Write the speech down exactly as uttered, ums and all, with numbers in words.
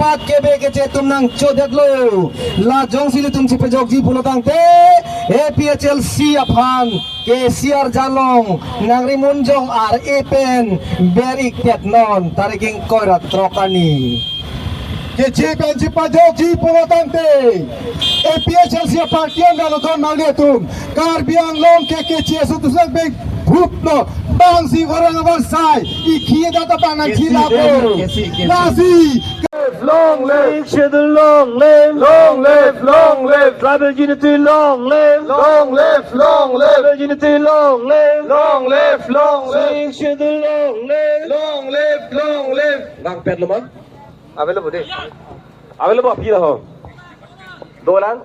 At kebe keche atum nangchodetlo. La jongsi ilitum chepajokji pulo tangte, A P H L C aphan K C R jalong nangri munjong ar-e pen ber-ik tet non tarik ingkoi ra throk arni. Keche pen chepajokji pulo tangte, A P H L C party an dalo don nangli atum. Karbi Anglong ke keche aso tusang beng hup lo. Bangsi orang avarsai. Ikhi data panang khila bo. Lasi. Long live. Sixth Schedule long live. Long live, long live. Tribal unity long live. Long live, long live. Tribal unity long live. Long live, long live. Sixth Schedule long live. Long live, long live. Bang pet lo ma? Available deh. Available aphi lo ho. Dolang.